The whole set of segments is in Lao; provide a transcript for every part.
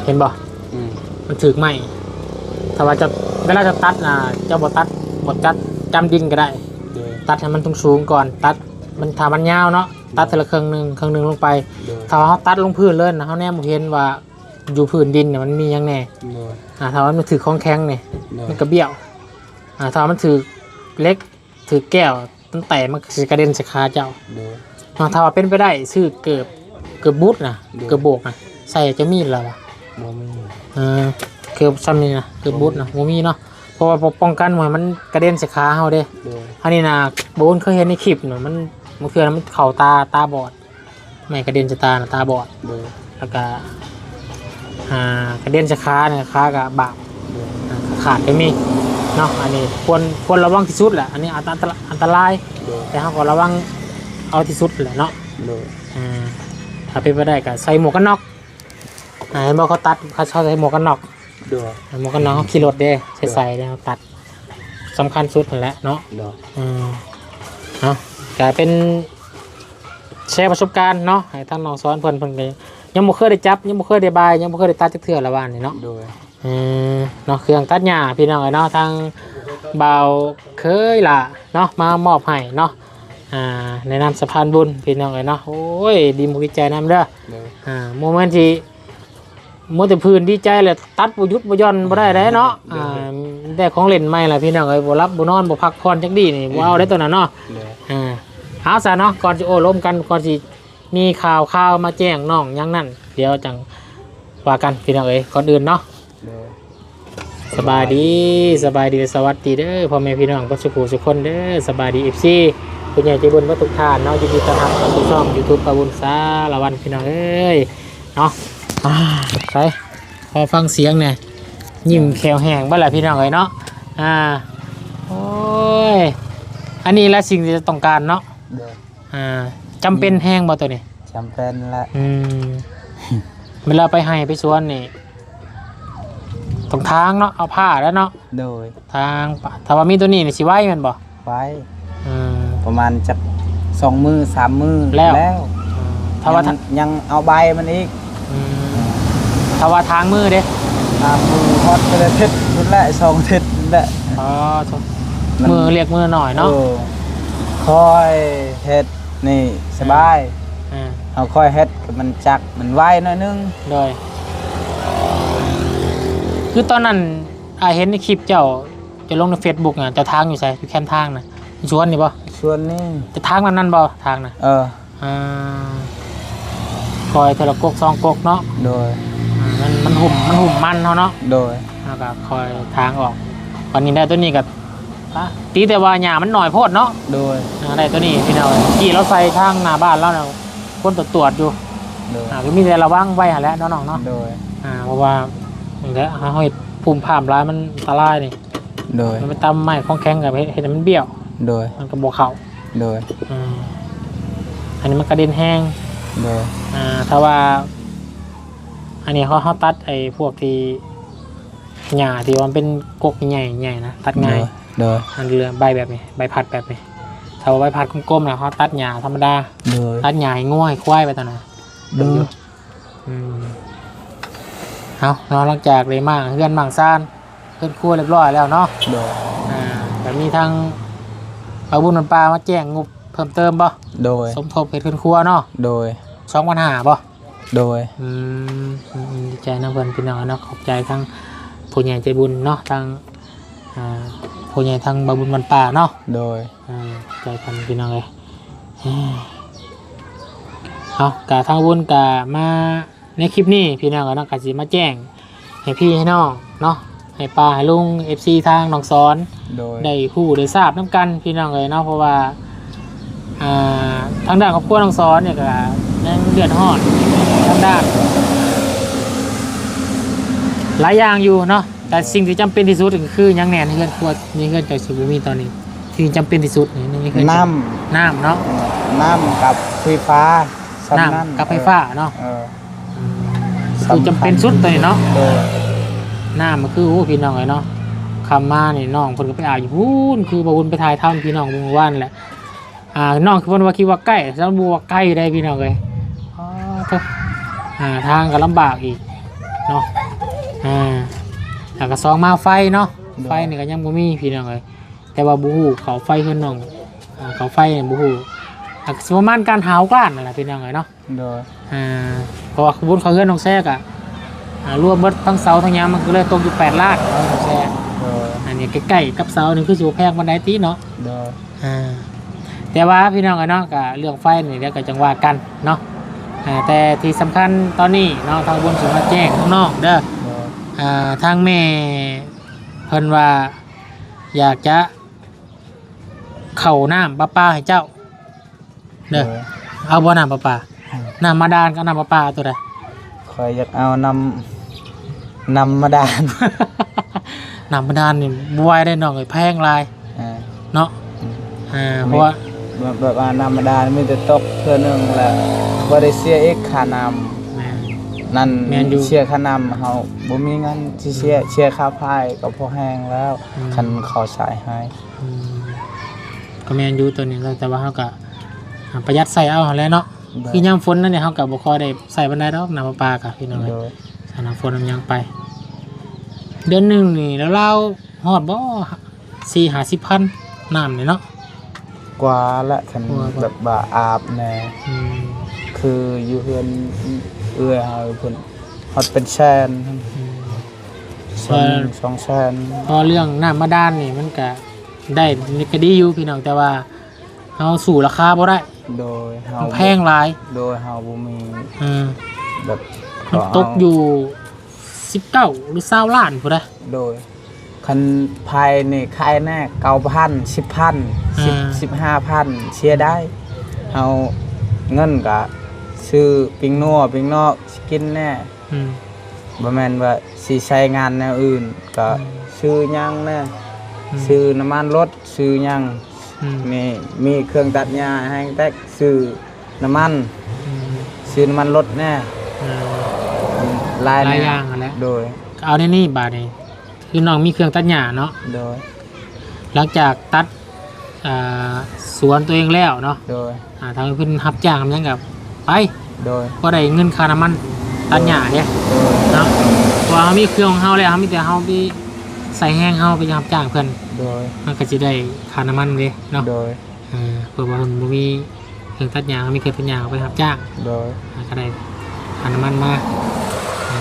ເຫັນບໍ່? ອືມ ມັນຖືກໄມ້. ຖ້າວ່າເຈົ້າ ເວລາເຈົ້າຕັດນະ ເຈົ້າບໍ່ຕັດ ບໍ່ຕັດຈ້ຳດິນກໍໄດ້. ໂດຍ ຕັດໃຫ້ມັນສູງໆກ່ອນ ຕັດມັນ ຖ້າມັນຍາວເນາະ ຕັດເທື່ອລະເຄິ່ງໜຶ່ງ ເຄິ່ງໜຶ່ງລົງໄປ. ໂດຍ ຖ້າວ່າເຮົາຕັດລົງພື້ນເລີຍນະ ເຮົາແນມບໍ່ເຫັນວ່າຢູ່ພື້ນດິນນະມັນມີຫຍັງແດ່. ໂດຍ ອ່າ ຖ້າວ່າມັນຖືກຂອງແຂງນີ້ ໂດຍ ມັນກໍບ້ຽວ. ອ່າ ຖ້າວ່າມັນຖືກເຫຼັກ ຖືກແກ້ວ ມັນແຕກ ມັນກໍຊິກະເດັນໃສ່ຂາເຈົ້າ. ໂດຍ ເນາະ ຖ້າວ່າເປັນໄປໄດ້ ຊື້ເກີບ ເກີບບຸດນະ. ໂດຍ ເກີບໂບກນະ ໃສ່ຈະມີແລ້ວວະ? ບໍ່ມີ. ເອີ ເກີບຊ່ຳນີ້ນະ ເກີບບຸດນະ ບໍ່ມີເນາະ ເພາະວ່າປ້ອງກັນບໍ່ໃຫ້ມັນກະເດັນໃສ່ຂາເຮົາເດ້. ໂດຍ ອັນນີ້ນະ ບໍ່ບຸນເຄີຍເຫັນໃນຄລິບນະ ມັນ ບາງເທື່ອມັນເຂົ້າຕາ ຕາບອດ. ໄມ້ກະເດັນໃສ່ຕານະ ຕາບອດ. ໂດຍ ແລ້ວກະ ອ່າ ກະເດັນໃສ່ຂານະ ຂາກະບາດ. ໂດຍ ອ່າ ຂາດກໍມີເນາະ. ອັນນີ້ຄວນ ຄວນລະວັງທີ່ສຸດແຫຼະ ອັນນີ້ອັນຕະ ອັນຕະລາຍ. ໂດຍ ແຕ່ເຮົາກໍລະວັງເອົາທີ່ສຸດແຫຼະເນາະ. ໂດຍ ອ່າ ຖ້າເປັນໄປໄດ້ກໍໃສ່ໝວກກັນນັອກ. ອ່າ ເຫັນບໍ່ ເຂົາຕັດ ເຂົາໃສ່ໝວກກັນນັອກ. ໂດຍ ໝວກກັນນັອກເຮົາຂີ່ລົດເດ້ ໂດຍ ໃສ່ໃສ່ເດ້ ເຮົາຕັດ ສຳຄັນສຸດຫັ້ນແຫຼະເນາະ. ໂດຍ ອືມ ເນາະ ກະເປັນແຊປະສົບການເນາະ ໃຫ້ທາງນ້ອງສອນເພິ່ນ ເພິ່ນກໍຍັງບໍ່ເຄີຍໄດ້ຈັບ ຍັງບໍ່ເຄີຍໄດ້ບາຍ ຍັງບໍ່ເຄີຍໄດ້ຕັດຈັກເທື່ອລະວ່ານີ້ເນາະ. ໂດຍ ເອີ ເນາະ ເຄື່ອງຕັດຫຍ້າພີ່ນ້ອງເອີຍເນາະ ທາງບ່າວເຄີຍຫຼ້າເນາະ ມາມອບໃຫ້ເນາະ. ອ່າ ໃນນາມສະພານບຸນພີ່ນ້ອງເອີຍເນາະ. ໂອ້ຍ ດີມຸກດີໃຈນຳເດີ. ໂດຍ ອ່າ ບໍ່ແມ່ນຊິມົວແຕ່ຜື່ນດີໃຈແຫຼະ ຕັດບໍ່ຢຸດບໍ່ຢ່ອນບໍ່ໄດ້ເດ້ເນາະ. ໂດຍ ອ່າ ແຕ່ຂອງຫຼິ້ນໃໝ່ລະພີ່ນ້ອງເອີຍ ບໍ່ຫຼັບບໍ່ນອນບໍ່ພັກຜ່ອນຈັກດີ້ນີ້ ບໍ່ເອົາໄດ້ໂຕນັ້ນເນາະ. ໂດຍ ອ່າ ເອົາຊະເນາະ ກ່ອນຊິໂອ້ລົມກັນ ກ່ອນຊິມີຂ່າວຄາວມາແຈ້ງນ້ອງຫຍັງນັ້ນ ດຽວຈັ່ງວ່າກັນພີ່ນ້ອງເອີຍ. ກ່ອນອື່ນເນາະ ໂດຍ ສະບາຍດີ ສະບາຍດີ ສະຫວັດດີເດີ ພໍ່ແມ່ພີ່ນ້ອງເບິດສູ່ຜູ້ສູ່ຄົນເດີ. ສະບາຍດີ ເອັຟຊີ ຜູ້ໃຫຍ່ໃຈບຸນເບິດທຸກທ່ານເນາະ. ຍິນດີຕ້ອນຮັບເຂົ້າສູ່ຊ່ອງຢູທູບ ປາບຸນສາລະວັນ ພີ່ນ້ອງເອີຍເນາະ. ອ່າ ໃສ ຂໍຟັງສຽງແດ່ ຍິ້ມແຂ້ວແຫ້ງເບິດລະພີ່ນ້ອງເອີຍເນາະ. ອ່າ ໂອ້ຍ ອັນນີ້ລະສິ່ງທີ່ຕ້ອງການເນາະ. ໂດຍ ອ່າ ຈຳເປັນແຮງບໍ່ໂຕນີ້? ຈຳເປັນແຫຼະ. ອືມ ເວລາໄປໄຮ່ໄປສວນນີ້ ຕ້ອງຖາງເນາະ ເອົາພ້າແລ້ວເນາະ. ໂດຍ ຖາງ ຖ້າວ່າມີໂຕນີ້ນີ້ຊິໄວແມ່ນບໍ່? ໄວ. ອືມ ປະມານຈັກສອງມື້ສາມມື້ແລ້ວ ແລ້ວ. ອືມ ຖ້າວ່າ ຍັງ ຍັງເອົາໃບມັນອີກ. ອືມ ຖ້າວ່າຖາງມື້ເດ້? ຖາງມື້ຮອດເທື່ອອາທິດພຸ້ນແຫຼະ ສອງອາທິດພຸ້ນແຫຼະ. ອໍ ມື້ລຽກມື້ໜ້ອຍເນາະ. ເອີ ຄ່ອຍເຮັດນີ້ສະບາຍ. ອ່າ ເຮົາຄ່ອຍເຮັດ ມັນຈັກ ມັນໄວໜ້ອຍໜຶ່ງ. ໂດຍ ຄືຕອນນັ້ນ ອ້າຍເຫັນໃນຄລິບເຈົ້າ ເຈົ້າລົງໃນເຟສບຸກນະ ເຈົ້າຖາງຢູ່ໃສ? ຢູ່ແຄມທາງນະ ສວນນີ້ບໍ່? ສວນນີ້. ເຈົ້າຖາງນຳນັ້ນບໍ່? ຖາງນະ. ເອີ ອ່າ ຄ່ອຍເທື່ອລະກົກສອງກົກເນາະ. ໂດຍ ອ່າ ມັນ ມັນຫຸ້ມ ມັນຫຸ້ມມັນເຮົາເນາະ. ໂດຍ ເຮົາກໍຄ່ອຍຖາງອອກ. ບັດນີ້ໄດ້ໂຕນີ້ກໍ ອ່ະ ຕິແຕ່ວ່າຫຍ້າມັນໜ້ອຍໂພດເນາະ. ໂດຍ ອ່າ ໄດ້ໂຕນີ້ພີ່ນ້ອງ ກີ້ລາວໃສ່ທາງໜ້າບ້ານລາວນະ ຄົນຕະຕວດຢູ່. ໂດຍ ອ່າ ກໍມີແຕ່ລະວັງໄວ້ຫັ້ນແຫຼະເນາະນ້ອງເນາະ. ໂດຍ ອ່າ ເພາະວ່ານີ້ແຫຼະ ເຮົາເຮັດພູມພາມຫຼາຍ ມັນອັນຕະລາຍນີ້. ໂດຍ ມັນໄປຕຳໄມ້ຂອງແຂງກໍເຮັດ ເຮັດໃຫ້ມັນບ້ຽວ. ໂດຍ ມັນກໍບໍ່ເຂົ້າ. ໂດຍ ອ່າ ອັນນີ້ມັນກະເດັນແຮງ. ໂດຍ ອ່າ ຖ້າວ່າ ອັນນີ້ເຮົາ ເຮົາຕັດໄອ້ພວກທີ່ ຫຍ້າທີ່ວ່າມັນເປັນກົກໃຫຍ່ໆນະ ຕັດງ່າຍ. ໂດຍ ໂດຍ ອັນເຫຼືອໃບແບບນີ້ ໃບພັດແບບນີ້. ຖ້າວ່າໃບພັດກົມໆນະ ເຮົາຕັດຫຍ້າທຳມະດາ. ໂດຍ ຕັດຫຍ້າໃຫ້ງົວໃຫ້ຄວາຍໄປຕອນນັ້ນ. ໂດຍ ອືມ ເອົາເນາະ ຫຼັງຈາກໄດ້ມ້າງເຮືອນມ້າງຊານ ເຮືອນຄົວລຽບຮ້ອຍແລ້ວເນາະ. ໂດຍ ອ່າ ກໍມີທາງປາບຸນມັນປ່າມາແຈ້ງງົບເພີ່ມເຕີມບໍ່? ໂດຍ ສົມທົບເຮັດເຮືອນຄົວເນາະ. ໂດຍ ສອງພັນຫ້າບໍ່? ໂດຍ ອືມ ອືມ ອືມ ດີໃຈນຳເພິ່ນພີ່ນ້ອງເນາະ. ຂອບໃຈທາງຜູ້ໃຫຍ່ໃຈບຸນເນາະ ທາງ ອ່າ ຜູ້ໃຫຍ່ທາງບ່າວບຸນບ້ານປ່າເນາະ. ໂດຍ ອ່າ ຂອບໃຈເພິ່ນພີ່ນ້ອງເອີຍ. ເອົາ ກະທາງບຸນກະມາໃນຄລິບນີ້ພີ່ນ້ອງເອີຍເນາະ ກະຊິມາແຈ້ງ ໃຫ້ພີ່ໃຫ້ນ້ອງເນາະ ໃຫ້ປ້າໃຫ້ລຸງ ເອັຟຊີ ທາງນ້ອງສອນ ໂດຍ ໄດ້ຮູ້ໄດ້ຊາບນຳກັນພີ່ນ້ອງເອີຍເນາະ. ເພາະວ່າ ອ່າ ທາງດ້ານຄອບຄົວນ້ອງສອນນີ້ກໍຍັງເດືອດຮ້ອນທາງດ້ານຫຼາຍຢ່າງຢູ່ເນາະ. ແຕ່ສິ່ງທີ່ຈຳເປັນທີ່ສຸດກໍຄືຫຍັງແດ່ໃນເຮືອນຄົວ ໃນເຮືອນເຈົ້າຊິບໍ່ມີຕອນນີ້? ທີ່ຈຳເປັນທີ່ສຸດໃນເຮືອນ ນ້ຳ ນ້ຳເນາະ. ນ້ຳກັບໄຟຟ້າ. ນ້ຳ ສ່ຳນັ້ນ ກັບໄຟຟ້າເນາະ. ເອີ ອືມ ຄືຈຳເປັນສຸດໂຕນີ້ເນາະ. ໂດຍ ນ້ຳກໍຄື ໂອ້ ພີ່ນ້ອງເອີຍເນາະ ຄ່ຳມານີ້ນ້ອງເພິ່ນກໍໄປອາບຢູ່ພຸ້ນ ຄືບ່າວບຸນໄປຖ່າຍທຳພີ່ນ້ອງເມື່ອວານແຫຼະ. ອ່າ ນ້ອງເພິ່ນວ່າຄິດວ່າໃກ້ ສຳລັບວ່າໄກເດ້ພີ່ນ້ອງເອີຍ. ອໍ ໂທ້ ອ່າ ທາງກໍລຳບາກອີກ ເນາະ ອ່າ ແລ້ວກໍສອງມາໄຟເນາະ ໂດຍ ໄຟນີ້ກໍຍັງບໍ່ມີພີ່ນ້ອງເອີຍ ແຕ່ວ່າບໍ່ຮູ້ເຂົ້າໄຟເຮືອນນ້ອງ ອ່າ ເຂົ້າໄຟນີ້ບໍ່ຮູ້ ກໍຊິປະມານການຫ້າຫົກລ້ານນັ້ນແຫຼະພີ່ນ້ອງເອີຍເນາະ ໂດຍ ອ່າ ເພາະວ່າຂະບວນເຂົ້າເຮືອນນ້ອງແຊກະ ອ່າ ລວມເບິດທັງເສົາທັງຫຍັງ ມັນກໍເລີຍຕົກຢູ່ແປດລ້ານເນາະນ້ອງແຊ ໂດຍ ອັນນີ້ໃກ້ໆກັບເສົານີ້ຄືຊິບໍ່ແພງປານໃດຕິເນາະ ໂດຍ ອ່າ ແຕ່ວ່າພີ່ນ້ອງເອີຍເນາະ ກະເລື່ອງໄຟນີ້ດຽວກໍຈັ່ງວ່າກັນເນາະ ອ່າ ແຕ່ທີ່ສຳຄັນຕອນນີ້ເນາະ ທາງບຸນຊິມາແຈ້ງຂ້າງນອກເດີ ໂດຍ ອ່າ ທາງແມ່ເພິ່ນວ່າຢາກຈະເຂົ້ານ້ຳປະປາໃຫ້ເຈົ້າ ເດີ ໂດຍ ເອົາບໍ່ນ້ຳປະປາ? ອືມ ນ້ຳບາດານກັບນ້ຳປະປາເອົາໂຕໃດ? ຂ້ອຍຢາກເອົານ້ຳ ນ້ຳບາດານ ນ້ຳບາດານນີ້ບໍ່ໄຫວເດ້ນ້ອງເອີຍ ແພງຫຼາຍ ອ່າ ເນາະ ອືມ ອ່າ ແບບ ເພາະວ່າ ແບບ ແບບວ່ານ້ຳບາດານມີແຕ່ຕົກເທື່ອໜຶ່ງແລ້ວບໍ່ໄດ້ເສຍອີກຄ່ານ້ຳ ແມ່ນ ນັ້ນ ແມ່ນຢູ່ ເສຍຄ່ານ້ຳ ເຮົາບໍ່ມີເງິນຊິເສຍ ອືມ ເສຍຄ່າໄຟກໍພໍແຮງແລ້ວ ອືມ ຄັນເຂົາໃຊ້ໃຫ້ ອືມ ກໍແມ່ນຢູ່ໂຕນີ້ແຫຼະ ແຕ່ວ່າເຮົາກໍ ອ່າ ປະຢັດໃຊ້ເອົາຫັ້ນແຫຼະເນາະ ໂດຍ ຄືຍາມຝົນນັ້ນນີ້ເຮົາກໍບໍ່ຄ່ອຍໄດ້ໃຊ້ປານໃດດອກ ນ້ຳປະປາກໍພີ່ນ້ອງເອີຍ ໂດຍ ຖ້ານ້ຳຝົນມັນຍັງໄປ ເດືອນໜຶ່ງນີ້ລາວໆຮອດບໍ່ ສີ່ຫ້າສິບພັນ ນ້ຳນີ້ເນາະ ກວ່າລະ ຄັນ ກວ່າບໍ່ ແບບວ່າອາບແດ່ ອືມ ຄືຢູ່ເຮືອນເອື້ອຍເຮົາພຸ້ນ ຮອດເປັນແສນ ອືມ ແສນໜຶ່ງ ສອງແສນ ເພາະເລື່ອງນ້ຳບາດານນີ້ມັນກະໄດ້ ມັນກະດີຢູ່ພີ່ນ້ອງ ແຕ່ວ່າ ເຮົາສູ້ລາຄາບໍ່ໄດ້ ໂດຍ ເຮົາ ມັນແພງຫຼາຍ ໂດຍ ເຮົາບໍ່ມີ ເອີ ແບບ ມັນຕົກຢູ່ສິບເກົ້າ ຫຼື ຊາວລ້ານພຸ້ນນະ ໂດຍ ຄັນໄຟນີ້ຂາຍແດ່ ເກົ້າພັນ ສິບພັນ ສິບ ອ່າ ສິບຫ້າພັນ ເສຍໄດ້ ເຮົາເງິນກະຊື້ປີ້ງນົວ ປີ້ງນອກ ຊິກິນແດ່ ອືມ ບໍ່ແມ່ນວ່າຊິໃຊ້ງານແນວອື່ນ ກໍ ອືມ ຊື້ຫຍັງແດ່ ອືມ ຊື້ນ້ຳມັນລົດ ຊື້ຫຍັງ ອືມ ມີ ມີເຄື່ອງຕັດຫຍ້າແຮງແຕັກ ຊື້ນ້ຳມັນ ອືມ ຊື້ນ້ຳມັນລົດແດ່ ອ່າ ຫຼາຍ ຫຼາຍຢ່າງຫັ້ນແຫຼະ ໂດຍ ເອົາແນວນີ້ບາດນີ້ ຄືນ້ອງມີເຄື່ອງຕັດຫຍ້າເນາະ ໂດຍ ຫຼັງຈາກຕັດ ອ່າ ສວນຕົວເອງແລ້ວເນາະ ໂດຍ ອ່າ ທາງເພິ່ນຮັບຈ້າງຮັບຫຍັງກໍໄປ ໂດຍ ກໍໄດ້ເງິນຄ່ານ້ຳມັນຕັດຫຍ້າເດ້ ໂດຍ ເນາະ ເພາະວ່າເຮົາມີເຄື່ອງຂອງເຮົາແລ້ວ ເຮົາມີແຕ່ເຮົາໄປໃຊ້ແຮງເຮົາໄປຮັບຈ້າງເພິ່ນ ໂດຍ ມັນກໍຊິໄດ້ຄ່ານ້ຳມັນເດ້ເນາະ ໂດຍ ເອີ ເພາະວ່າເພິ່ນບໍ່ມີເຄື່ອງຕັດຫຍ້າ ເຮົາມີເຄື່ອງຕັດຫຍ້າ ເຮົາໄປຮັບຈ້າງ ໂດຍ ມັນກໍໄດ້ຄ່ານ້ຳມັນມາ ເອີ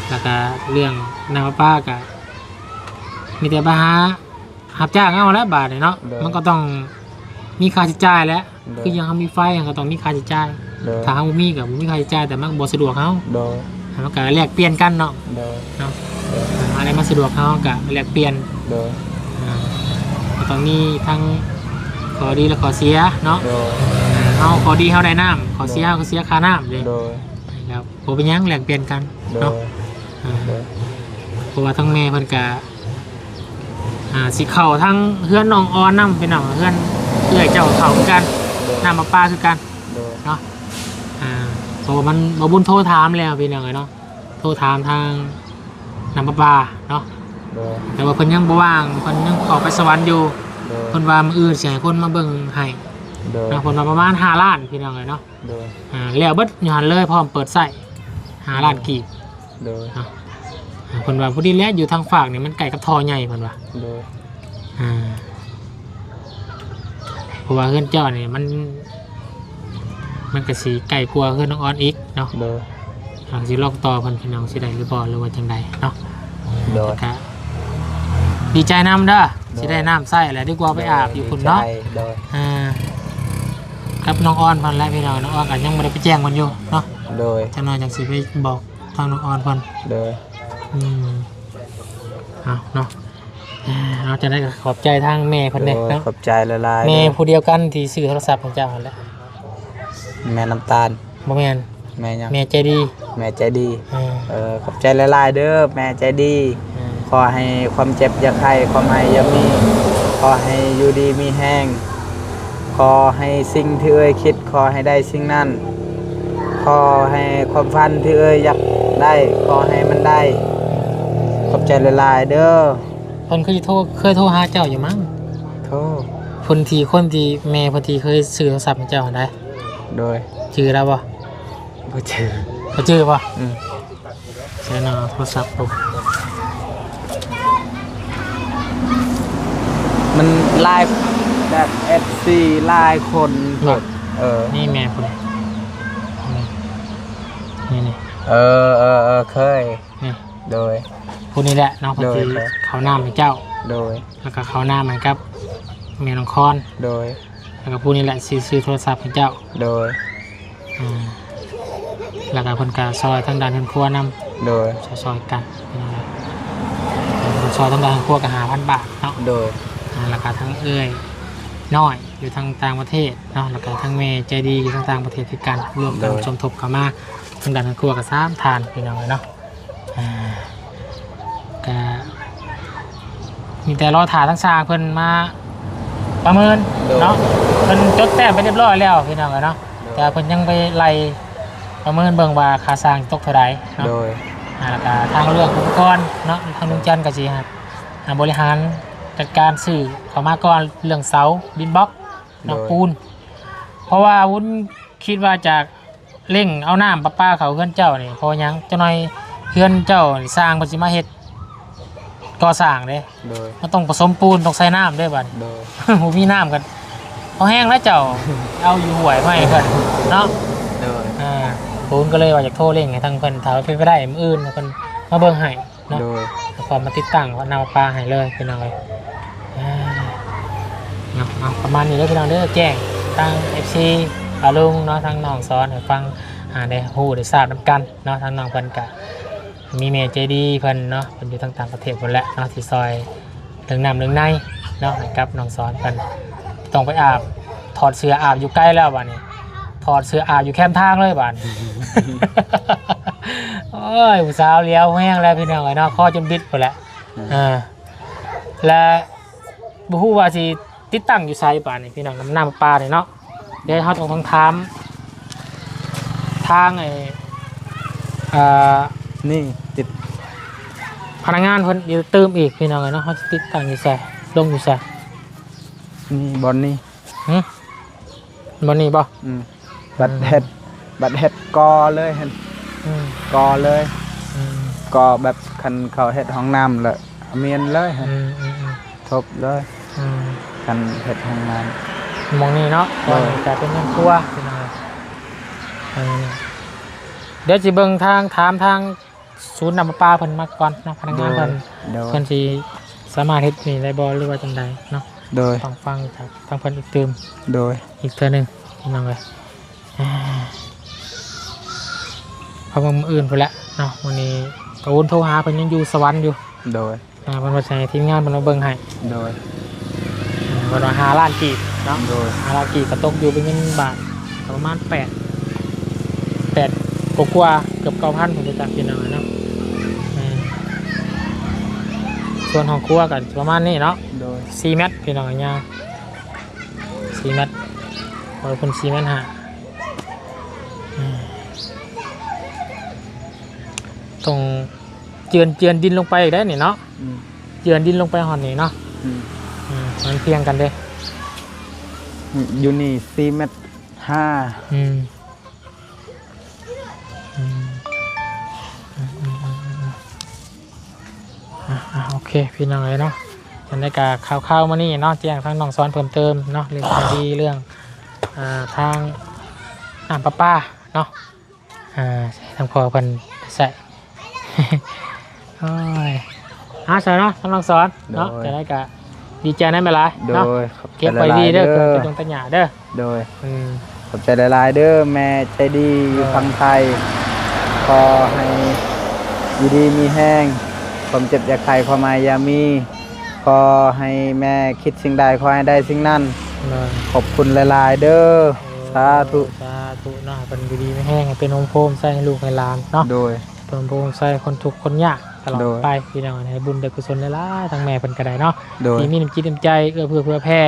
ແລ້ວກໍເລື່ອງນ້ຳປະປາກໍມີແຕ່ໄປຫາ ຮັບຈ້າງເອົາແຫຼະບາດນີ້ເນາະ ໂດຍ ມັນກໍຕ້ອງມີຄ່າໃຊ້ຈ່າຍແຫຼະ ໂດຍ ຄືຢ່າງເຮົາມີໄຟ ເຮົາກໍຕ້ອງມີຄ່າໃຊ້ຈ່າຍ ໂດຍ ຖ້າເຮົາບໍ່ມີກໍບໍ່ມີຄ່າໃຊ້ຈ່າຍ ແຕ່ມັນກໍບໍ່ສະດວກເຮົາ ໂດຍ ເຮົາກໍແລກປ່ຽນກັນເນາະ ໂດຍ ເນາະ ໂດຍ ອັນໃດມັນສະດວກເຮົາກໍແລກປ່ຽນ ໂດຍ ອ່າ ກໍຕ້ອງມີທັງຂໍ້ດີ ແລະ ຂໍ້ເສຍເນາະ ໂດຍ ເຮົາຂໍ້ດີເຮົາໄດ້ນ້ຳ ຂໍ້ເສຍ ໂດຍ ເຮົາກໍເສຍຄ່ານ້ຳເດ້ ໂດຍ ແລ້ວ ບໍ່ເປັນຫຍັງ ແລກປ່ຽນກັນ ໂດຍ ເນາະ ອ່າ ໂດຍ ເພາະວ່າທາງແມ່ເພິ່ນກະ ອ່າ ຊິເຂົ້າທາງເຮືອນນ້ອງອອນນຳ ພີ່ນ້ອງ ເຮືອນເອື້ອຍເຈົ້າເຂົ້າຄືກັນ ໂດຍ ນ້ຳປະປາຄືກັນ ໂດຍ ເນາະ ອ່າ ເພາະວ່າມັນ ບ່າວບຸນໂທຖາມແລ້ວ ພີ່ນ້ອງເອີຍເນາະ ໂທຖາມທາງນ້ຳປະປາເນາະ ໂດຍ ແຕ່ວ່າເພິ່ນຍັງບໍ່ວ່າງ ເພິ່ນຍັງເຂົ້າໄປສະຫວັນຢູ່ ໂດຍ ເພິ່ນວ່າມື້ອື່ນຊິໃຫ້ຄົນມາເບິ່ງໃຫ້ ໂດຍ ເນາະ ເພິ່ນວ່າປະມານຫ້າລ້ານ ພີ່ນ້ອງເອີຍເນາະ ໂດຍ ອ່າ ແລ້ວເບິດຢູ່ຫັ້ນເລີຍ ພ້ອມເປີດໃຊ້ ຫ້າລ້ານກີບ ໂດຍ ເນາະ ອ່າ ເພິ່ນວ່າພໍດີແຫຼະ ຢູ່ທາງຟາກນີ້ມັນໃກ້ກັບທໍ່ໃຫຍ່ ເພິ່ນວ່າ ໂດຍ ອ່າ ເພາະວ່າເຮືອນເຈົ້ານີ້ມັນ ມັນກໍຊິໃກ້ກວ່າເຮືອນນ້ອງອອນອີກເນາະ ໂດຍ ເຮົາຊິລອງຕໍ່ເພິ່ນ ພີ່ນ້ອງ ຊິໄດ້ຫຼືບໍ່ ຫຼືວ່າຈັ່ງໃດເນາະ ໂດຍ ແຕ່ກໍດີໃຈນຳເດີ ໂດຍ ຊິໄດ້ນ້ຳໃຊ້ແຫຼະ ດີກວ່າໄປອາບຢູ່ພຸ້ນເນາະ ໂດຍ ອ່າ ກັບນ້ອງອອນເພິ່ນແຫຼະ ພີ່ນ້ອງ ນ້ອງອອນກໍຍັງບໍ່ໄດ້ໄປແຈ້ງເພິ່ນຢູ່ເນາະ ໂດຍ ຈັກໜ່ອຍຈັ່ງຊິໄປບອກທາງນ້ອງອອນເພິ່ນ ໂດຍ ອືມ ເອົາເນາະ ເອົາ ຈັ່ງໃດກໍຂອບໃຈທາງແມ່ເພິ່ນເດ້ ໂດຍ ເນາະ ຂອບໃຈຫຼາຍໆ ແມ່ ເດີ ຜູ້ດຽວກັນທີ່ຊື້ໂທລະສັບໃຫ້ເຈົ້າຫັ້ນແຫຼະ ແມ່ນ້ຳຕານ ບໍ່ແມ່ນ ແມ່ຫຍັງ? ແມ່ໃຈດີ ແມ່ໃຈດີ ເອີ ເອີ ຂອບໃຈຫຼາຍໆ ເດີ ແມ່ໃຈດີ ເອີ ຂໍໃຫ້ຄວາມເຈັບຢ່າໄຂ້ ຄວາມໄຫ້ຢ່າມີ ຂໍໃຫ້ຢູ່ດີມີແຮງ ຂໍໃຫ້ສິ່ງທີ່ເອື້ອຍຄິດ ຂໍໃຫ້ໄດ້ສິ່ງນັ້ນ ຂໍໃຫ້ຄວາມຝັນທີ່ເອື້ອຍຢາກໄດ້ ຂໍໃຫ້ມັນໄດ້ ຂອບໃຈຫຼາຍໆ ເດີ. ເພິ່ນຄືຊິໂທ ເຄີຍໂທຫາເຈົ້າຢູ່ມັ້ງ? ໂທ. ເພິ່ນທີ່ ຄົນທີ່ ແມ່ເພິ່ນທີ່ເຄີຍຊື້ໂທລະສັບໃຫ້ເຈົ້າຫັ້ນໃດ? ໂດຍ. ຈື່ລາວບໍ່? ບໍ່ຈື່. ບໍ່ຈື່ບໍ່? ອືມ. ໃສ່ເນາະ ໂທລະສັບໂຕ ມັນຫຼາຍ ແບບເອັຟຊີຫຼາຍຄົນ ເນາະ ເອີ ນີ້ແມ່ພຸ້ນ ນີ້ ນີ້ ນີ້ ເອີ ເອີ ເອີ ເຄີຍ ນີ້ ໂດຍ ຜູ້ນີ້ແຫຼະເນາະ ເພິ່ນ ໂດຍ ຊິເຂົ້ານ້ຳໃຫ້ເຈົ້າ ໂດຍ ແລ້ວກໍເຂົ້ານ້ຳໃຫ້ກັບແມ່ນ້ອງຄອນ ໂດຍ ແລ້ວກໍຜູ້ນີ້ແຫຼະຊິຊື້ໂທລະສັບໃຫ້ເຈົ້າ ໂດຍ ອາ ແລ້ວກໍເພິ່ນກໍຊ່ອຍທາງດ້ານເຮືອນຄົວນຳ ໂດຍ ຊ່ອຍໆກັນ ເພິ່ນຊ່ອຍທາງດ້ານເຮືອນຄົວກໍຫ້າພັນບາດເນາະ ໂດຍ ອາ ແລ້ວກໍທາງເອື້ອຍນ້ອຍຢູ່ທາງຕ່າງປະເທດເນາະ ແລ້ວກໍທາງແມ່ໃຈດີຢູ່ທາງຕ່າງປະເທດຄືກັນ ລວມກັນ ໂດຍ ສົມທົບເຂົ້າມາ ທາງດ້ານເຮືອນຄົວກໍສາມທ່ານ ພີ່ນ້ອງເອີຍເນາະ ອ່າ ກະມີແຕ່ລໍຖ້າທາງຊ່າງເພິ່ນມາປະເມີນ ໂດຍ ເນາະ ເພິ່ນຈົດແຕ້ມໄປຮຽບຮ້ອຍແລ້ວ ພີ່ນ້ອງເອີຍເນາະ ໂດຍ ແຕ່ເພິ່ນຍັງໄປໄລ່ປະເມີນເບິ່ງວ່າຄ່າຊ່າງຊິຕົກເທົ່າໃດເນາະ ໂດຍ ອ່າ ແລ້ວກະທາງເລື່ອງອຸປະກອນເນາະ ທາງລຸງຈັນກໍຊິ ອ່າ ບໍລິຫານຈັດການຊື້ເຂົ້າມາກ່ອນ ເລື່ອງເສົາ ດິນບລັອກເນາະ ໂດຍ ປູນ ເພາະວ່າວຸ້ນ ຄິດວ່າຈະເລັ່ງເອົານ້ຳປະປາເຂົ້າເຮືອນເຈົ້ານີ້ ເພາະຫຍັງ? ຈັກໜ່ອຍເຮືອນເຈົ້ານີ້ ຊ່າງເພິ່ນຊິມາເຮັດກໍ່ສ້າງເດ້ ໂດຍ ມັນຕ້ອງປະສົມປູນ ຕ້ອງໃສ່ນ້ຳເດ້ບາດນີ້ ໂດຍ ບໍ່ມີນ້ຳກໍພໍແຮງແລ້ວເຈົ້າ ເອົາຢູ່ຫ້ວຍມາໃຫ້ເພິ່ນເນາະ ໂດຍ ອ່າ ປູນກໍເລີຍວ່າຢາກໂທເລັ່ງໃຫ້ທາງເພິ່ນ ຖ້າເປັນໄປໄດ້ມື້ອື່ນໃຫ້ເພິ່ນມາເບິ່ງໃຫ້ ເນາະ ໂດຍ ແລ້ວກໍມາຕິດຕັ້ງນ້ຳປະປາໃຫ້ເລີຍພີ່ນ້ອງເອີຍ ອ່າ ເນາະ ເອົາ ປະມານນີ້ເດີພີ່ນ້ອງເດີ ແຈ້ງທາງເອັຟຊີປ້າລຸງເນາະ ທາງນ້ອງສອນໃຫ້ຟັງ ອ່າ ໄດ້ຮູ້ໄດ້ຊາບນຳກັນເນາະ ທາງນ້ອງເພິ່ນກະມີແມ່ໃຈດີເພິ່ນເນາະ ເພິ່ນຢູ່ທາງຕ່າງປະເທດພຸ້ນແຫຼະເນາະ ທີ່ຊ່ອຍເລື່ອງນ້ຳເລື່ອງໃນເນາະ ໃຫ້ກັບນ້ອງສອນເພິ່ນ ຕ້ອງໄປອາບ ຖອດເສື້ອອາບຢູ່ໄກແລ້ວບາດນີ້ ຖອດເສື້ອອາບຢູ່ແຄມທາງເລີຍບາດນີ້ ໂອ້ຍ ຜູ້ສາວຫຼຽວແຮງແລ້ວພີ່ນ້ອງເອີຍເນາະ ຄໍຈົນບິດພຸ້ນແຫຼະ ອືມ ເອີ ແລະ ບໍ່ຮູ້ວ່າຊິຕິດຕັ້ງຢູ່ໃສບາດນີ້ພີ່ນ້ອງ ນ້ຳປະປານີ້ເນາະ ດຽວເຮົາຕ້ອງ ຕ້ອງຖາມທາງໄອ້ ເອີ ນີ້ຕິດ ພະນັກງານເພິ່ນ ດຽວຕື່ມອີກພີ່ນ້ອງເອີຍເນາະ ເຮົາຊິຕິດຕັ້ງຢູ່ໃສ ລົງຢູ່ໃສ ນີ້ບ່ອນນີ້ ຫຶ ບ່ອນນີ້ບໍ່? ອືມ ບັດເຮັດ ອືມ ບັດເຮັດກໍເລີຍຫັ້ນ ອືມ ກໍເລີຍ ອືມ ກໍແບບຄັນເຂົາເຮັດຫ້ອງນ້ຳລະ ແມ່ນເລີຍຫັ້ນ ອືມ ອືມ ອືມ ທົບເລີຍ ອືມ ຄັນເຮັດຫ້ອງນ້ຳ ໝ່ອງນີ້ເນາະ ໂດຍ ບ່ອນນີ້ກະເປັນເຮືອນຄົວພີ່ນ້ອງ ເອີ ດຽວຊິເບິ່ງທາງ ຖາມທາງ ສູນນ້ຳປະປາເພິ່ນມາກ່ອນເນາະ ພະນັກງານເພິ່ນ ໂດຍ ໂດຍ ເພິ່ນຊິສາມາດເຮັດນີ້ໄດ້ບໍ່ ຫຼືວ່າຈັ່ງໃດເນາະ ໂດຍ ຕ້ອງຟັງຈາກທາງເພິ່ນອີກຕື່ມ ໂດຍ ອີກເທື່ອໜຶ່ງພີ່ນ້ອງເອີຍ ອ່າ ເພາະວ່າມື້ອື່ນພຸ້ນແຫຼະເນາະ ມື້ນີ້ກະວົນໂທຫາເພິ່ນ ຍັງຢູ່ສະຫວັນຢູ່ ໂດຍ ອ່າ ເພິ່ນວ່າຊິໃຫ້ທີມງານເພິ່ນມາເບິ່ງໃຫ້ ໂດຍ ເພິ່ນວ່າຫ້າລ້ານກີບເນາະ ໂດຍ ຫ້າລ້ານກີບກໍຕົກຢູ່ເປັນເງິນບາດ ປະມານແປດ ແປດກວ່າໆ ເກືອບເກົ້າພັນ ເພິ່ນຈະຈັດພີ່ນ້ອງເນາະ ແມ່ນ ສ່ວນຫ້ອງຄົວກໍປະມານນີ້ເນາະ ໂດຍ ສີ່ແມັດພີ່ນ້ອງ ຍາວສີ່ແມັດ ເພິ່ນສີ່ແມັດຫ້າ ແມ່ນ ຕ້ອງ ເຈື່ອນ ເຈື່ອນດິນລົງໄປອີກໄດ໋ນີ້ເນາະ ອືມ ເຈື່ອນດິນລົງໄປຮອດນີ້ເນາະ ອືມ ອືມ ມັນພຽງກັນເດ້ ຢູ່ນີ້ສີ່ແມັດຫ້າ ອືມ ອືມ ອືມ ອືມ ອືມ ອືມ ອ່າ ໂອເຄ ພີ່ນ້ອງເອີຍເນາະ ຈັ່ງໃດກໍຂ່າວໆມື້ນີ້ເນາະ ແຈ້ງທາງນ້ອງສອນເພີ່ມເຕີມເນາະ ເລື່ອງຄະດີ ເລື່ອງ ອ່າ ທາງນ້ຳປະປາເນາະ ອ່າ ໃຫ້ທາງພໍ່ເພິ່ນໃຊ້ ໂອ້ຍ ເອົາຊະເນາະ ທາງນ້ອງສອນເນາະ ໂດຍ ຈັ່ງໃດກໍດີໃຈນຳຫຼາຍໆ ໂດຍ ເນາະ ຂອບໃຈຫຼາຍໆ ເກັບໄວ້ດີເດີ ເດີ ເຄື່ອງຕັດຫຍ້າເດີ ໂດຍ ອືມ ຂອບໃຈຫຼາຍໆເດີ ແມ່ໃຈດີຢູ່ ໂດຍ ຝັ່ງໄທ ຂໍໃຫ້ຢູ່ດີມີແຮງ ຄວາມເຈັບຢ່າໄຂ້ ຄວາມອາຍຢ່າມີ ຂໍໃຫ້ແມ່ຄິດສິ່ງໃດ ຂໍໃຫ້ໄດ້ສິ່ງນັ້ນ ໂດຍ ຂອບຄຸນຫຼາຍໆເດີ ໂອ້ ສາທຸ ສາທຸເນາະ ໃຫ້ເພິ່ນຢູ່ດີມີແຮງ ໃຫ້ເປັນຮົ່ມໂພມໃສໃຫ້ລູກໃຫ້ຫຼານເນາະ ໂດຍ ເປັນຮົ່ມໂພມໃສຄົນທຸກຄົນຍາກຕະຫຼອດ ໂດຍ ໄປ ພີ່ນ້ອງ ໃຫ້ບຸນໄດ້ກຸສົນຫຼາຍໆ ທາງແມ່ເພິ່ນກໍໄດ້ເນາະ ໂດຍ ທີ່ມີນ້ຳຈິດນ້ຳໃຈເອື້ອເຟື້ອເຜື່ອແຜ່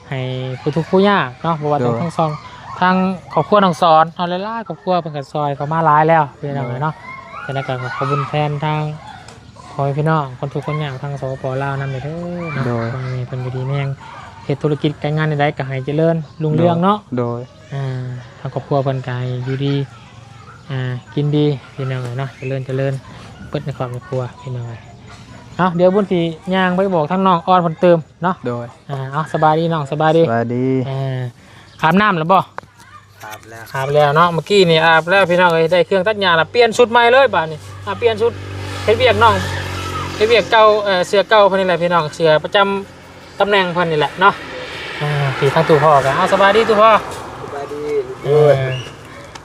ໃຫ້ຜູ້ທຸກຜູ້ຍາກເນາະ ບໍ່ວ່າ ໂດຍ ທາງສອງ ທາງຄອບຄົວນ້ອງສອນເນາະ ຫຼາຍໆຄອບຄົວເພິ່ນກໍຊ່ອຍເຂົ້າມາຫຼາຍແລ້ວ ພີ່ນ້ອງເອີຍເນາະ ໂດຍ ຈັ່ງໃດກໍຂອບຄຸນແທນທາງ ພໍ່ແມ່ພີ່ນ້ອງຄົນທຸກຄົນຍາກທາງ ສປປ ລາວ ນຳເດີເນາະ ໂດຍ ຂໍໃຫ້ເພິ່ນຢູ່ດີມີແຮງ ເຮັດທຸລະກິດການງານໃດໆກໍໃຫ້ຈະເລີນຮຸ່ງເຮືອງເນາະ ໂດຍ ອ່າ ທາງຄອບຄົວເພິ່ນກໍໃຫ້ຢູ່ດີ ອ່າ ກິນດີພີ່ນ້ອງເອີຍເນາະ ຈະເລີນ ຈະເລີນ ເບິດໃນຄອບໃນຄົວພີ່ນ້ອງເອີຍ. ເອົາ ດຽວບຸນຊິຍ່າງໄປບອກທາງນ້ອງອອນເພິ່ນຕື່ມເນາະ. ໂດຍ ອ່າ ເອົາ ສະບາຍດີນ້ອງ ສະບາຍດີ ສະບາຍດີ. ອ່າ ອາບນ້ຳແລ້ວບໍ່? ອາບແລ້ວ ອາບແລ້ວເນາະ ເມື່ອກີ້ນີ້ອາບແລ້ວພີ່ນ້ອງເອີຍ. ໄດ້ເຄື່ອງຕັດຫຍ້າລະ ປ່ຽນຊຸດໃໝ່ເລີຍບາດນີ້. ອ່າ ປ່ຽນຊຸດ ເຮັດວຽກນ້ອງ ເຮັດວຽກເກົ່າ ເອີ ເສື້ອເກົ່າເພິ່ນນີ້ແຫຼະພີ່ນ້ອງ ເສື້ອປະຈຳ ຕຳແໜ່ງເພິ່ນນີ້ແຫຼະເນາະ. ອ່າ ທີ່ທາງຕູ້ພໍ່ກໍ ເອົາ ສະບາຍດີຕູ້ພໍ່. ສະບາຍດີ ເອີ ເດີ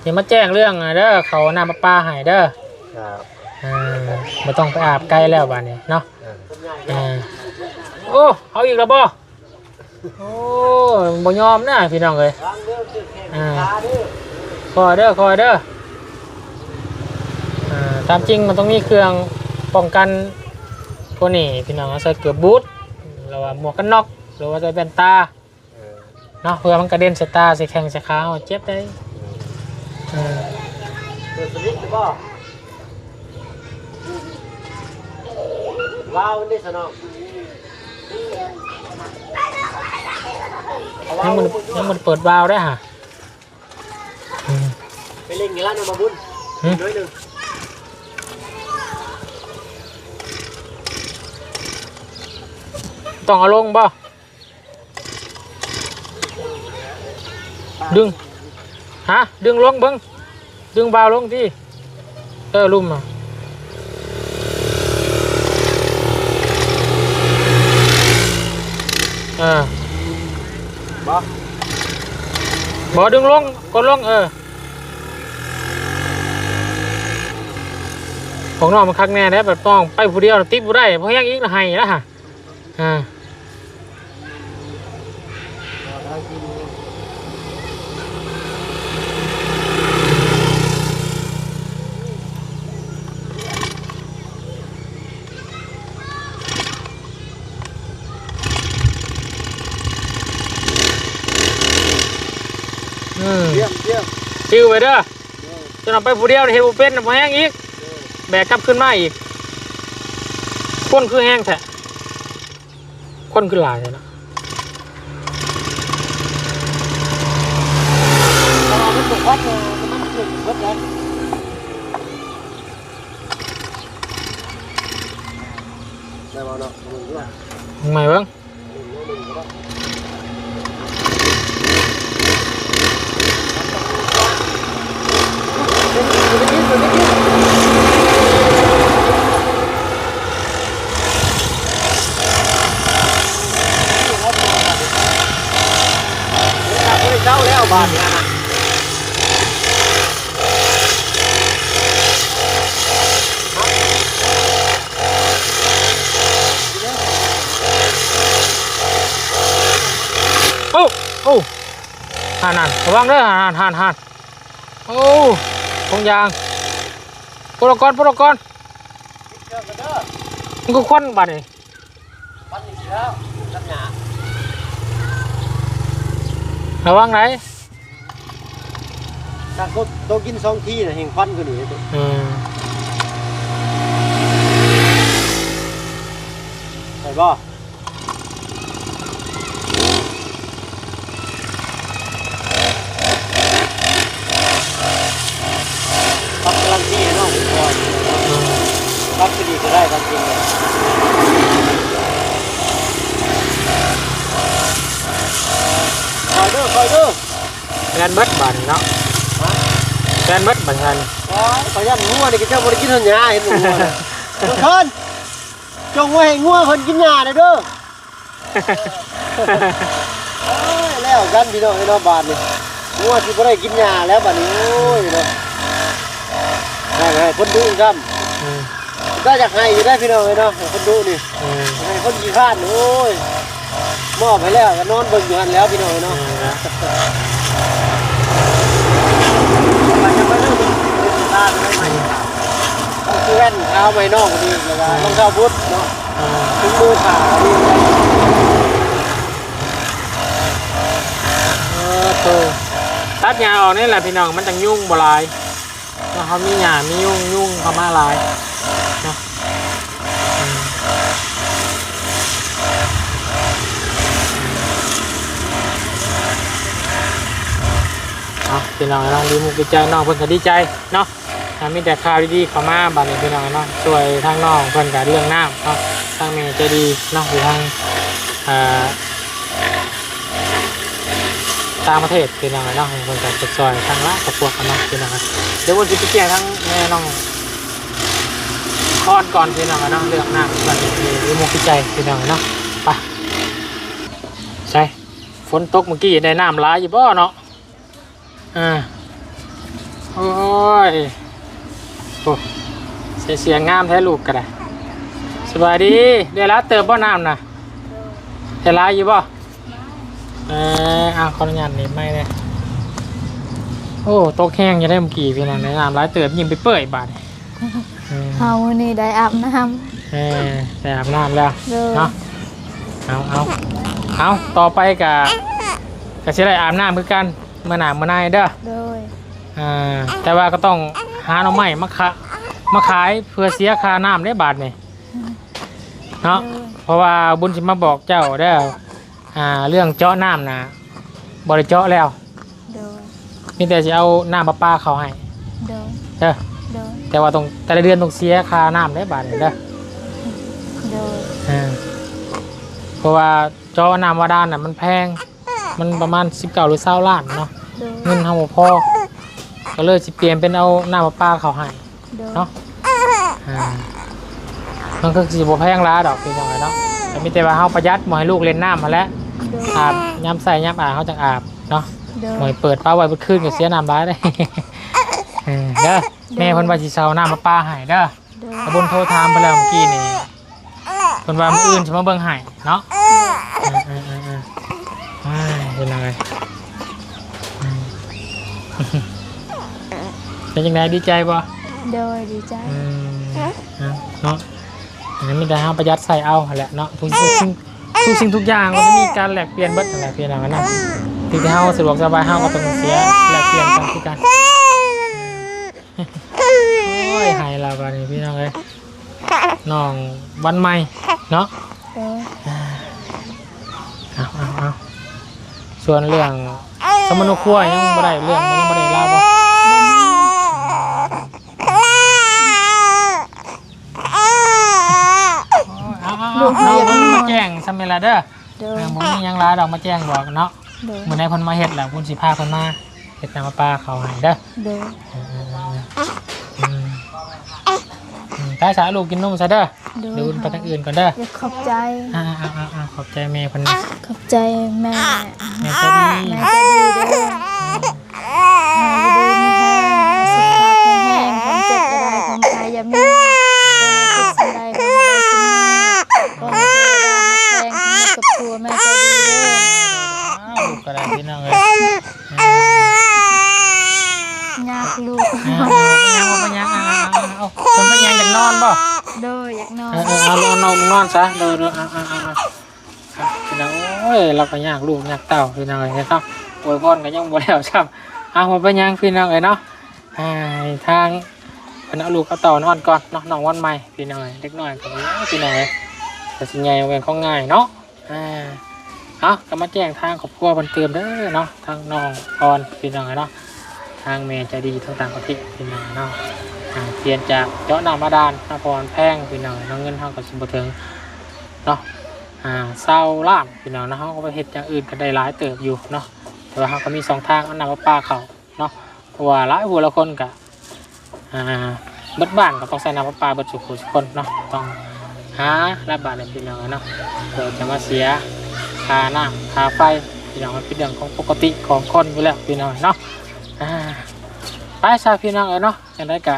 ຊິມາແຈ້ງເລື່ອງເດີ ເຂົ້ານ້ຳປະປາໃຫ້ເດີ. ຄັບ ອ່າ ບໍ່ຕ້ອງໄປອາບໄກແລ້ວບາດນີ້ເນາະ. ເອີ ອ່າ ໂອ້ ເອົາອີກແລ້ວບໍ່? ໂອ້ ບໍ່ຍອມນະພີ່ນ້ອງເອີຍ. ອ່າ ຄ່ອຍເດີ ຄ່ອຍເດີ. ອ່າ ຕາມຈິງມັນຕ້ອງມີເຄື່ອງປ້ອງກັນພວກນີ້ພີ່ນ້ອງ ເອົາໃສ່ເກືອບບູດ ຫຼືວ່າໝວກກັນນັອກ ຫຼືວ່າໃສ່ແວ່ນຕາ ເອີ ເນາະ ເພື່ອມັນກະເດັນໃສ່ຕາໃສ່ແຂ້ງໃສ່ຂາເຮົາ ເຈັບໄດ໋. ເອີ ເປີດສະວິດຫຼືບໍ່? ວາວມັນເດ້ຊະນ້ອງ ຍັງບໍ່ ຍັງບໍ່ໄດ້ເປີດວາວໄດ້ຫາ. ອືມ ໄປເລັ່ງໃຫ້ລາວນຳມາບຸນ ຫຶ ໜ້ອຍໜຶ່ງ ຕ້ອງເອົາລົງບໍ່? ດຶງ ຮະ ດຶງລົງເບິ່ງ ດຶງວາວລົງຕິ. ເອີ ລຸ່ມ ເອີ ບໍ່ ບໍ່ ດຶງລົງ ກົດລົງ ເອີ. ຂອງນ້ອງມັນຄັກແນ່ເດ້ ແບບນ້ອງໄປຜູ້ດຽວຕິດບໍ່ໄດ້ ພໍແຮງອີກລະໄຫ້ລະຫະ. ອ່າ ອືມ ຢ້ຽມ ຢ້ຽມ ຈື່ໄວ້ເດີ. ໂດຍ ຈະນຳໄປຜູ້ດຽວເຮັດບໍ່ເປັນນະ ບໍ່ແຮງອີກ ໂດຍ ແບກກັບຄືນມາອີກ. ຄົນຄືແຮງແທ້ ຄົນຄືຫຼາຍແທ້ເນາະ. ແຕ່ວ່າມັນບໍ່ຄວັນ ເອີ ນ້ຳມັນຂຶ້ນເບິດແລ້ວ ໄດ້ບໍ່ເນາະ ເບິ່ງດູ ໃໝ່ເບິ່ງ. ໂອ້ ໂອ້ ຫັ້ນໆ ລະວັງເດີ ຫັ້ນໆ ໂອ້ ຖົງຢາງ ປົດອອກກ່ອນ ປົດອອກກ່ອນ. ມັນຄືຄວັນບາດນີ້ ຄວັນອີກແລ້ວ ລະວັງໄດ໋. ຖ້າໂຕ ໂຕກິນສອງທີນະ ແຮ່ງຄວັນກວ່ານີ້ເດ້. ອືມ ໄດ້ບໍ່? ປັບກາລັນຕີໃຫ້ນ້ອງກ່ອນ ປັບຄືດີກໍໄດ້ ປັບກິນ. ຄ່ອຍເດີ ຄ່ອຍເດີ. ແລ່ນເບິດບາດນີ້ເນາະ ແລ່ນເບິດບາດນີ້. ໂອ້ຍ ຂ້ອຍຢ້ານງົວນີ້ ເຈົ້າບໍ່ໄດ້ກິນຮອດຫຍ້າ ເຫັນງົວນະ. ທຸກຄົນ ຈົ່ງໄວ້ໃຫ້ງົວເພິ່ນກິນຫຍ້າແດ່ເດີ. ໂອ້ຍ ແລ້ວກັນພີ່ນ້ອງເອີຍເນາະ ບາດນີ້ ງົວຊິບໍ່ໄດ້ກິນຫຍ້າແລ້ວບາດນີ້. ໂອ້ຍເນາະ ໃຫ້ ໃຫ້ຄົນດຸຊ້ຳ. ອືມ ກໍຢາກໃຫ້ຢູ່ໄດ໋ພີ່ນ້ອງເອີຍເນາະ ຄົນດຸນີ້. ອືມ ໃຫ້ຄົນຂີ້ຄ້ານ. ໂອ້ຍ ມອບໃຫ້ແລ້ວກໍນອນເບິ່ງຢູ່ຫັ້ນແລ້ວພີ່ນ້ອງເອີຍເນາະ. ອືມ ຄືແວ່ນຂາວໃໝ່ນ້ອງຄົນນີ້ ແລ້ວກໍ ອ່າ ລອງເທ້າບຸດເນາະ. ອ່າ ເຖິງມືຂານີ້ ເອີ ໂຕ ຕັດຫຍ້າອອກນີ້ແຫຼະພີ່ນ້ອງ ມັນຈັ່ງຍຸງບໍ່ຫຼາຍ. ເນາະ ເຮົາມີຫຍ້າມີຍຸງ ຍຸງເຂົ້າມາຫຼາຍເນາະ. ອືມ ເນາະ ພີ່ນ້ອງເນາະ ດີມຸກດີໃຈ ນ້ອງເພິ່ນກໍດີໃຈເນາະ ອ່າ ມີແຕ່ຂ່າວດີໆເຂົ້າມາບາດນີ້ ພີ່ນ້ອງເນາະ ຊ່ວຍທາງນ້ອງເພິ່ນກໍເລື່ອງນ້ຳເນາະ ທາງແມ່ໃຈດີເນາະ ຢູ່ທາງ ອ່າ ຕ່າງປະເທດ ພີ່ນ້ອງເນາະ ເພິ່ນກໍຊ່ວຍທາງຫຼາຍຄອບຄົວກັນເນາະ ພີ່ນ້ອງ. ດຽວເພິ່ນຊິໄປແຈ້ງທາງແມ່ນ້ອງຄອນກ່ອນ ພີ່ນ້ອງເນາະ ເລື່ອງນ້ຳເພິ່ນດີມຸກດີໃຈ ພີ່ນ້ອງເນາະ ໄປ. ໃສ ຝົນຕົກມື້ກີ້ໄດ້ນ້ຳຫຼາຍຢູ່ບໍ່ເນາະ? ອ່າ ໂອ້ຍ ໂອ້ ໃສ່ເສື້ອງາມແທ້ລູກກໍໄດ້. ສະບາຍດີ ໄດ້ຫຼາຍເຕີບບໍ່ນ້ຳນະ? ໄດ້ຫຼາຍຢູ່ບໍ່? ເອີ ເອົາ ຂໍອະນຸຍາດໜີບໄມແດ່. ໂອ້ ຕົກແຮງຢູ່ເດ້ມື້ກີ້ ພີ່ນ້ອງ ໄດ້ນ້ຳຫຼາຍເຕີບ ຍິງໄປເປື່ອຍບາດນີ້. ເອີ ເຮົາມື້ນີ້ໄດ້ອາບນ້ຳ ເອີ ໄດ້ອາບນ້ຳແລ້ວເນາະ. ເອົາ ເອົາ ເອົາ ຕໍ່ໄປກະ ກະຊິໄດ້ອາບນ້ຳຄືກັນ ມື້ໜ້າມື້ໃນເດີ. ໂດຍ ອ່າ ແຕ່ວ່າກໍຕ້ອງຫາໜໍ່ໄມ້ມາຂະ ມາຂາຍເພື່ອເສຍຄ່ານ້ຳເດ້ບາດນີ້ເນາະ. ໂດຍ ເພາະວ່າບຸນຊິມາບອກເຈົ້າເດີ ອ່າ ເລື່ອງເຈາະນ້ຳນະ ບໍ່ໄດ້ເຈາະແລ້ວ. ໂດຍ ມີແຕ່ຊິເອົານ້ຳປະປາເຂົ້າໃຫ້. ໂດຍ ເດີ ໂດຍ ແຕ່ວ່າຕ້ອງ ແຕ່ລະເດືອນຕ້ອງເສຍຄ່ານ້ຳເດ້ບາດນີ້ເດີ. ໂດຍ ເອີ ເພາະວ່າເຈາະນ້ຳບາດານນະມັນແພງ ມັນປະມານສິບເກົ້າ ຫຼື ຊາວລ້ານເນາະ. ໂດຍ ເງິນເຮົາບໍ່ພໍ ກໍເລີຍຊິປ່ຽນເປັນເອົານ້ຳປະປາເຂົ້າໃຫ້. ໂດຍ ເນາະ ອ່າ ມັນກໍຊິບໍ່ແພງຫຼາຍດອກ ພີ່ນ້ອງເອີຍເນາະ. ກໍມີແຕ່ວ່າເຮົາປະຢັດ ບໍ່ໃຫ້ລູກຫຼິ້ນນ້ຳຫັ້ນແຫຼະ. ໂດຍ ອາບຍາມໃຊ້ຍາມອາບເຮົາຈັ່ງອາບເນາະ. ໂດຍ ບໍ່ໃຫ້ເປີດປະໄວ້ເບິດຄືນກໍເສຍນ້ຳຫຼາຍເດ້. ເອີ ເດີ ໂດຍ ແມ່ເພິ່ນວ່າຊິເຊົ່ານ້ຳປະປາໃຫ້ເດີ. ໂດຍ ອາບຸນໂທຖາມເພິ່ນແລ້ວມື້ກີ້ນີ້ ເພິ່ນວ່າມື້ອື່ນຊິມາເບິ່ງໃຫ້ເນາະ. ເອີ ເອີ ເອີ ເອີ ເອີ ອ້າຍ ເປັນຫຍັງເອີຍ? ອືມ ເປັນຈັ່ງໃດ ດີໃຈບໍ່? ໂດຍ ດີໃຈ. ອືມ ເນາະ ອັນນີ້ມີແຕ່ເຮົາປະຢັດໃຊ້ເອົາຫັ້ນແຫຼະເນາະ. ທຸກ ທຸກສິ່ງ ທຸກສິ່ງທຸກຢ່າງມັນຈະມີການແລກປ່ຽນເບິດຫັ້ນແຫຼະ ພີ່ນ້ອງເນາະ. ທີ່ເຮົາສະດວກສະບາຍ ເຮົາກໍຕ້ອງເສຍແລກປ່ຽນກັນຄືກັນ. ໂອ້ຍ ໄຫ້ລະບາດນີ້ ພີ່ນ້ອງເອີຍ. ນ້ອງວັນໃໝ່ເນາະ. ເອີ ເອົາ ເອົາ ເອົາ ສ່ວນເລື່ອງສຳມະໂນຄົວຍັງບໍ່ໄດ້ ເລື່ອງມັນຍັງບໍ່ໄດ້ລາວບໍ່? ບໍ່ມີ. ເອົາ ເອົາ ເອົາ ເອົາ ມາແຈ້ງຊ່ຳນີ້ລະເດີ. ໂດຍ ອ່າ ບໍ່ມີຫຍັງຫຼາຍດອກ ມາແຈ້ງບອກເນາະ. ໂດຍ ມື້ໃດເພິ່ນມາເຮັດແລ້ວ ບຸນຊິພາເພິ່ນມາເຮັດນ້ຳປະປາເຂົ້າໃຫ້ເດີ. ໂດຍ ເອີ ເອີ ເອີ ເອີ ອືມ ອືມ ໄປສາລູກກິນນົມຊະເດີ. ໂດຍ ເດີ ບຸນໄປທາງອື່ນກ່ອນເດີ. ຂອບໃຈ ອ່າ ຂອບໃຈແມ່ເພິ່ນ. ຂອບໃຈແມ່ ແມ່ໃຈດີ ແມ່ໃຈດີເດີ. ອືມ ໃຫ້ຢູ່ດີມີແຮງ ສຸຂະພາບແຂງແຮງ ຄວາມເຈັບຢ່າໄດ້ ຄວາມໄຂ້ຢ່າມີ ຄວາມເຈັບສິ່ງໃດ ຄວາມໄດ້ສິ່ງນີ້ ຂໍໃຫ້ເທວະດາຮັກແພງທັງໝົດຄອບຄົວ ແມ່ໃຈດີເດີ. ອ້າວ ລູກກໍໄດ້ ພີ່ນ້ອງເອີຍ. ຍາກລູກ ເອີ ເອົາ ເອົາ ເອົາ ເອົາ ເອົາ ເພິ່ນເປັນຫຍັງ ຢາກນອນບໍ່? ໂດຍ ຢາກນອນ. ເອີ ເອີ ເອົາ ເອົາ ນອນ ນອນຊະ. ໂດຍ ໂດຍ ເອົາ ເອົາ ເອົາ ເອົາ ພີ່ນ້ອງເອີຍ ເນາະ ອວຍພອນກໍຍັງບໍ່ແລ້ວຊ້ຳ ເອົາ ບໍ່ເປັນຫຍັງ ພີ່ນ້ອງເອີຍເນາະ. ອ່າ ໃຫ້ທາງເພິ່ນເອົາລູກເອົາເຕົ້ານອນກ່ອນເນາະ ນ້ອງວັນໃໝ່ ພີ່ນ້ອງເອີຍ. ເດັກນ້ອຍກໍ ໂອ້ຍ ພີ່ນ້ອງເອີຍ ກໍຊິໃຫຍ່ບໍ່ແມ່ນຂອງງ່າຍເນາະ. ອ່າ ເອົາ ກໍມາແຈ້ງທາງຄອບຄົວເພິ່ນຕື່ມເດີເນາະ ທາງນ້ອງອອນ ພີ່ນ້ອງເອີຍເນາະ ທາງແມ່ໃຈດີທາງຕ່າງປະເທດ ພີ່ນ້ອງເນາະ. ອ່າ ປ່ຽນຈາກເຈາະນ້ຳບາດານເນາະ ເພາະວ່າມັນແພງ ພີ່ນ້ອງເນາະ ເງິນເຮົາກໍຊິບໍ່ເຖິງເນາະ ອ່າ ຊາວລ້ານ ພີ່ນ້ອງເນາະ. ເຮົາກໍໄປເຮັດຢ່າງອື່ນກໍໄດ້ຫຼາຍເຕີບຢູ່ເນາະ ແຕ່ວ່າເຮົາກໍມີຊ່ອງທາງເອົານ້ຳປະປາເຂົ້າເນາະ ເພາະວ່າຫຼາຍຜູ້ຫຼາຍຄົນກໍ ອ່າ ເບິດບ້ານກໍຕ້ອງໃຊ້ນ້ຳປະປາເບິດສູ່ຜູ້ສູ່ຄົນເນາະ. ຕ້ອງຫາລະບາດນີ້ ພີ່ນ້ອງເອີຍເນາະ ເພື່ອຈະມາເສຍຄ່ານ້ຳຄ່າໄຟ ພີ່ນ້ອງ ມັນເປັນເລື່ອງຂອງປົກກະຕິຂອງຄົນຢູ່ແລ້ວ ພີ່ນ້ອງເນາະ. ອ່າ ໄປຊະ ພີ່ນ້ອງເອີຍເນາະ ຈັ່ງໃດກໍ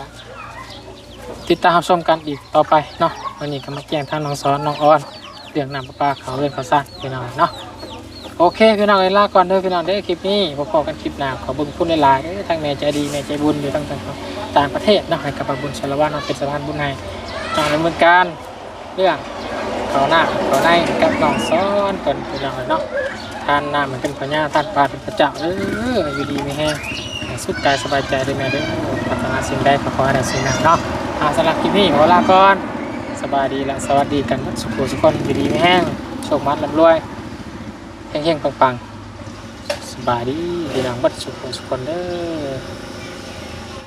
ຕິດຕາມຮັບຊົມກັນອີກຕໍ່ໄປເນາະ. ມື້ນີ້ກໍມາແຈ້ງທາງນ້ອງສອນ ນ້ອງອອນ ເລື່ອງນ້ຳປະປາເຂົ້າເຮືອນເຂົ້າຊານ ພີ່ນ້ອງເນາະ. ໂອເຄ ພີ່ນ້ອງເອີຍ ລາກ່ອນເດີ ພີ່ນ້ອງເດີ ຄລິບນີ້ ພໍ້ກັນຄລິບໜ້າ ຂໍຂອບຄຸນຫຼາຍໆເດີ ທັງແມ່ໃຈດີ ແມ່ໃຈບຸນ ຢູ່ທາງຕ່າງປະເທດເນາະ ໃຫ້ກັບອາບຸນສາລະວັນເນາະ ເປັນສະພານບຸນໃຫ້ ເນາະ ດຳເນີນການເລື່ອງເຂົ້ານ້ຳເຂົ້າໃນກັບນ້ອງສອນເພິ່ນ ພີ່ນ້ອງເອີຍເນາະ. ທານນ້ຳໃຫ້ເປັນພະຍາ ທານປາເປັນພະເຈົ້າເດີ ຢູ່ດີມີແຮງ ໃຫ້ສຸກກາຍສະບາຍໃຈເດີແມ່ເດີ. ປາດຖະໜາສິ່ງໃດກໍຂໍໃຫ້ໄດ້ສິ່ງນັ້ນເນາະ. ອ່າ ສຳລັບຄລິບນີ້ຂໍລາກ່ອນ ສະບາຍດີ ແລະ ສະຫວັດດີກັນເບິດສູ່ຜູ້ສູ່ຄົນ ຢູ່ດີມີແຮງ ໂຊກໝານລ່ຳລວຍ ເຮັງໆ ປັງໆ. ສະບາຍດີພີ່ນ້ອງເບິດສູ່ຜູ້ສູ່ຄົນເດີ.